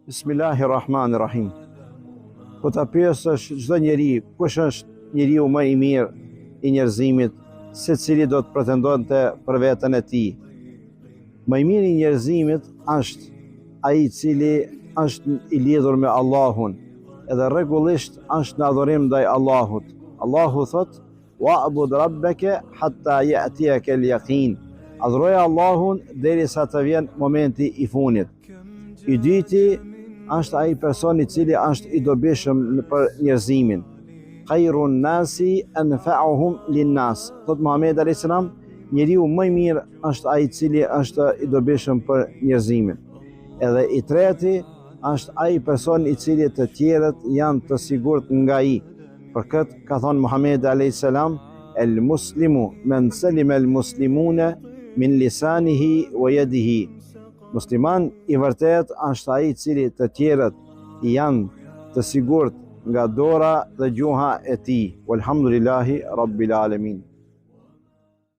Bismillahirrahmanirrahim. Po ta pyesësh çdo njeri, kush është njeriu më i mirë i njerëzimit, secili do të pretendonte për veten e tij. Më i miri i njerëzimit është ai i cili është i lidhur me Allahun, edhe rregullisht është në adhurim ndaj Allahut. Allahu thotë, Wa'bud rabbeke hatta ya'tiyaka al-yaqin. Adhuroje Allahun derisa të vjen momenti i fundit. I dyti është ai person i cili është i dobishëm për njerëzimin. Khairun nasi anfa'uhum lin-nas. Thotë Muhamedi alayhis salam, njeriu më i mirë është ai i cili është i dobishëm për njerëzimin. Edhe i treti është ai person i cili të tjerët janë të sigurt nga ai. Për këtë ka thonë Muhamedi alayhis salam, El muslimu men selime el muslimune min lisanihi wa yadihi. Musliman i vërtetë është ai i cili të tjerët janë të sigurt nga dora dhe gjuha e tij. Walhamdulillahi rabbil alamin.